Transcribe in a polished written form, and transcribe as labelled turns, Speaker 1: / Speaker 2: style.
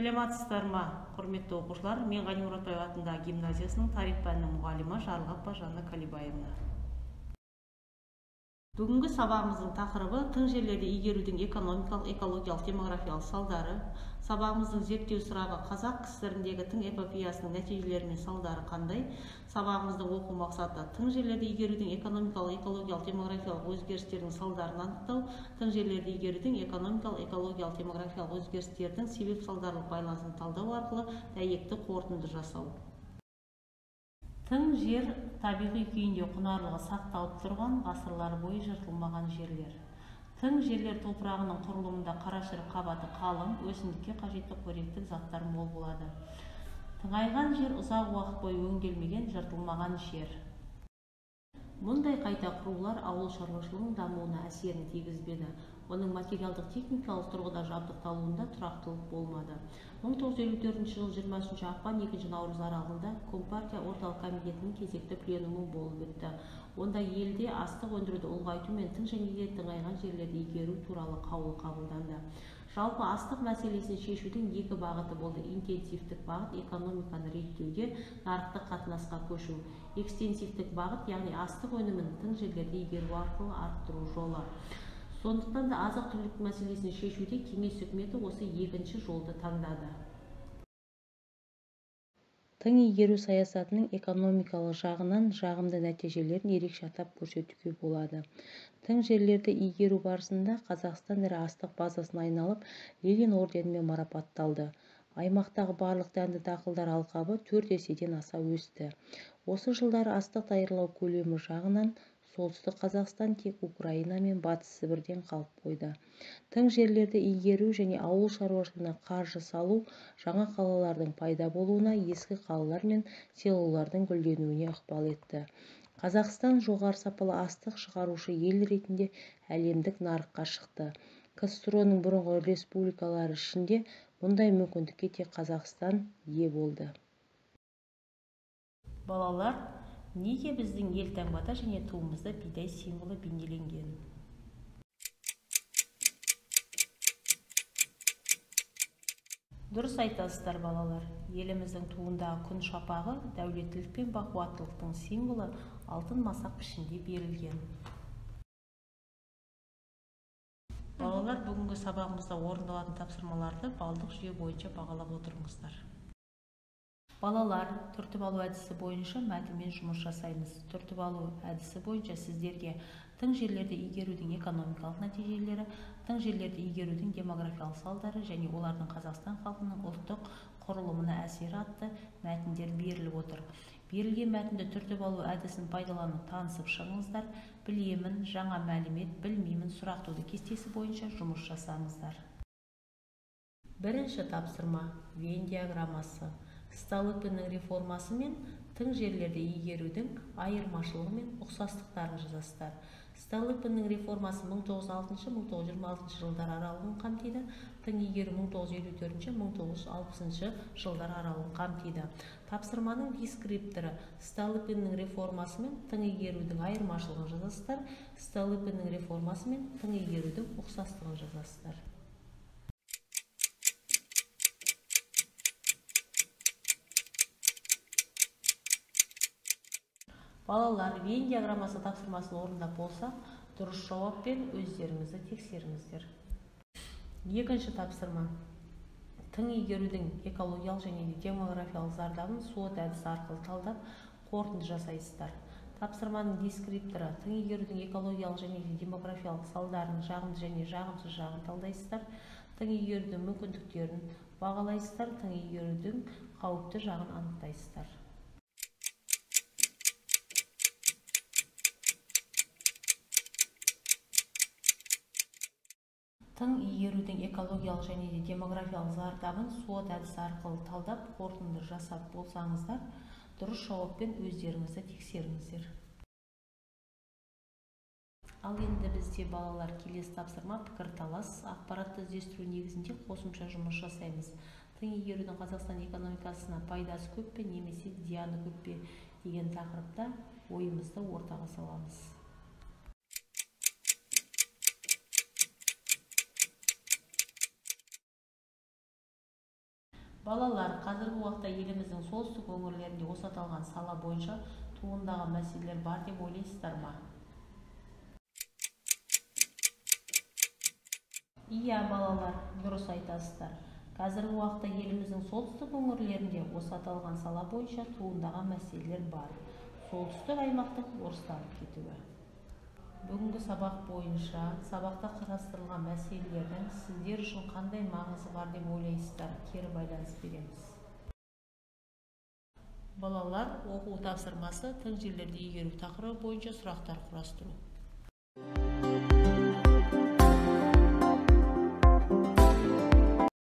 Speaker 1: Сәлеметсіздер ме, құрметті оқушылар? Мен Ғани Мұратбаев атындағы гимназиясының тарих пәнінің мұғалімі Жарылғапова Жанна Калибаевна. Бүгінгі сабағымыздың тақырыбы тың жерлерді игерудің экономикалық, экологиялық, демографиялық салдары. Сабағымыздың зерттеу сұрағы қазақ КСР-індегі тың эпопеясының нәтижелері мен салдары қандай? Сабағымыздың оқу мақсаты тың жерлерді игерудің экономикалық, экологиялық, демографиялық өзгерістердің салдарын анықтау, тың жерлерді игерудің экономикалық, экологиялық, демографиялық өзгерістердің себеп-салдарлық байланысын талдау арқылы дәйекті қорытынды жасау. Тың жер табиғи күйінде құнарлығы сақталып тұрған, ғасырлар бойы жыртылмаған жерлер. Тың жерлер топырағының құрылымында қарашірік қабаты қалың, өсімдікке қажетті қоректік заттар мол болады. Тыңайған жер ұзақ уақыт бойы өңделмеген, жыртылмаған жер. Мұндай қайта құрулар ауыл шаруашылығының дамуына әсерін тигізбеді. Оның материалдық-техникалық тұрғыда жабдықталуында тұрақтылық болмады. 1954 жыл 23 ақпан 2 наурыз аралығында Компартия Орталық комитетінің кезекті пленумы болып өтті. Онда елде астық өндіруді ұлғайту мен тың және де тыңайған жерлерді игеру туралы қаулы қабылданды. Жалпы астық мәселесін шешудің екі бағыты болды. Интенсивтік бағыт экономиканы реттеуде нарықтық қатынасқа көшу. Экстенсивтік бағыт, яғни астық өнімін тың жерлерде игеру арқылы арттыру жолы. Сондықтан да азық-түлік мәселесін шешуде кеңес үкіметі осы екінші жолды таңдады.
Speaker 2: Тың игеру саясатының экономикалық жағынан жағымды нәтижелерін ерекше атап көрсетуге болады. Тың жерлерді игеру барысында Қазақстан ірі астық базасына айналып, Ленин орденімен марапатталды. Аймақтағы барлық дәнді дақылдар алқабы 4 еседен аса өсті. Осы жылдары астық даярлау көлемі жағынан Солтүстік Қазақстан тек Украина мен Батыс Сібірден қалып қойды. Тың жерлерді игеру және ауыл шаруашылығына қаржы салу жаңа қалалардың пайда болуына, ескі қалалар мен селолардың гүлденуіне ықпал етті. Қазақстан жоғары сапалы астық шығарушы ел ретінде әлемдік нарыққа шықты. КСРО-ның бұрынғы республикалары ішінде мұндай мүмкіндікке тек Қазақстан ие болды.
Speaker 1: Балалар, неге біздің елтаңбада және туымызда бидай символы бейнеленген? Дұрыс айтасыздар, балалар. Еліміздің туындағы күн шапағы дәулеттілік пен бақуаттылықтың символы алтын масақ пішінде берілген. Балалар, бүгінгі сабағымызда орындалатын тапсырмаларды балдық жүйе бойынша бағалап отырыңыздар. Балалар, түртіп алу әдісі бойынша мәтінмен жұмыс жасаймыз. Түртіп алу әдісі бойынша сіздерге тың жерлерді игерудің экономикалық нәтижелері, тың жерлерді игерудің демографиялық салдары және олардың Қазақстан халқының ұлттық құрылымына әсері атты мәтіндер беріліп отыр. Берілген мәтінді түртіп алу әдісін пайдаланып танысып шығыңыздар. Білемін, жаңа мәлімет, білмеймін сұрақ туды кестесі бойынша жұмыс жасаңыздар. Бірінші тапсырма Венн диаграммасы. Столыпиннің реформасы мен тың жерлерді игерудің айырмашылығы мен ұқсастықтарын жазасыздар. Столыпиннің реформасы 1906-1926 жылдар аралығын қамтиды, тың игеру 1954-1960 жылдар аралығын қамтиды. Тапсырманың дескрипторы Столыпиннің реформасы мен тың игерудің айырмашылығын жазасыздар, Столыпиннің реформасы мен тың игерудің ұқсастығын жазасыздар. Балалар, Венн диаграммасы тапсырмасын орындап болсақ, дұрыс жауаппен өздеріңізді тексеріңіздер. Екінші тапсырма. Тың игерудің экологиялық және демографиялық зардабын СУОТ әдісі арқылы талдап, қорытынды жасайсыздар. Тапсырманың дескрипторы тың игерудің экологиялық және демографиялық салдарын жағымды және жағымсыз жағын талдайсыздар. Тың игерудің мүмкіндіктерін бағалайсыздар, тың игерудің қауіпті жағын анықтайсыздар. Тың игерудің экологиялық және де демографиялық зардабын СУОТ әдісі арқылы талдап, қорытынды жасап болсаңыздар, дұрыс жауаппен өздеріңізді тексеріңіздер. Ал енді бізде, балалар, келесі тапсырма пікірталас, ақпаратты іздестіру негізінде қосымша жұмыс жасаймыз. Тың игерудің Қазақстан экономикасына пайдасы көп пе немесе зияны көп пе деген тақырыпта ойымызды ортаға саламыз. Балалар, қазіргі уақытта еліміздің солтүстік өңірлерінде осы аталған сала бойынша туындаған мәселелер бар деп ойлайсыздар ма? Иә, балалар, дұрыс айтасыздар. Қазіргі уақытта еліміздің солтүстік өңірлерінде осы аталған сала бойынша туындаған мәселелер бар. Солтүстік аймақтың орыстанып кетуі. Бүгінгі сабақ бойынша сабақта қарастырылған мәселелердің сіздер үшін қандай маңызы бар деп ойлайсыздар? Кері байланыс береміз. Балалар, оқу тапсырмасы тың жерлерді игеру тақырыбы бойынша сұрақтар құрастыру.